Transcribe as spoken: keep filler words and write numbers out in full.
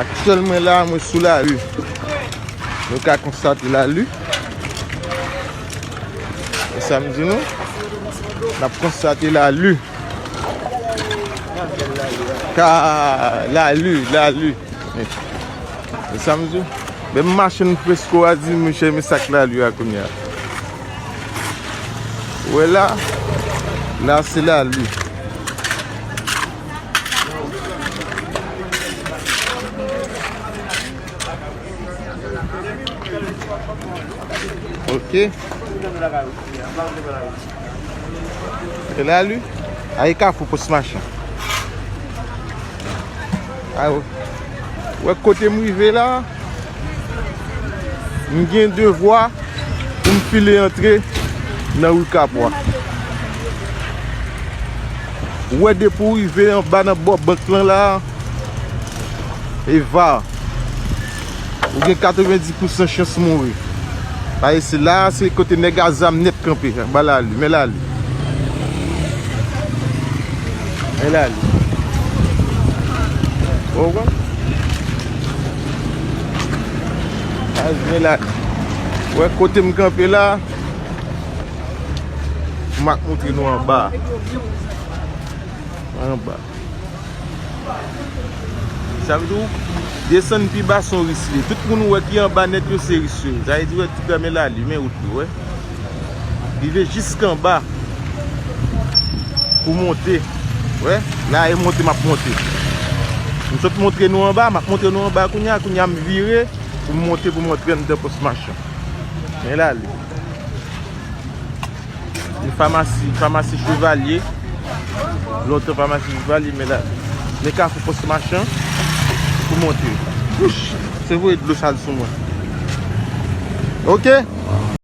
Aktyèlman la, mwen sou lari. Nou ka konstate lari. E sa m di nou, n ap konstate lari. Ka lari, lari. E sa m di w. Menm machann fresko a di, monchè, men sa k lari a kounye a. Ou wè la, la se lari. Ok. E lari, a e Kafou Pòs Machan. A, wè kote m rive la, m gen devwa pou m file antre nan ri Kapwa. Ou wè depi w rive anba nan bò bank lan la, e va. Ou gen katrevenndis pousan chans mouri. Paske se la, se kote nèg a zam nèt kanpe. Anba lari, men lari. Men lari. Ou konprann? Lari, men lari. Wè kote m kanpe la, m ap montre nou anba. Anba. Sa vle di w desann pi ba se yon risk li ye. Tout moun ou wè ki anba nèt yo se risk yo. Sa vle di wè tout la men lari, men wout li, wè. Rive jiskanba pou monte. Wè, la e monte m ap monte. M sot montre nou anba, m ap montre nou anba kounye a, kounye a m vire pou m monte pou m antre anndan Pòs Machan. Men lari. Yon famasi, famasi Chevalye. Lontan famasi Chevalye, men la, men Kafou Pòs Machan pou monte. Wouch, se voye dlo sal sou mwen. Ok,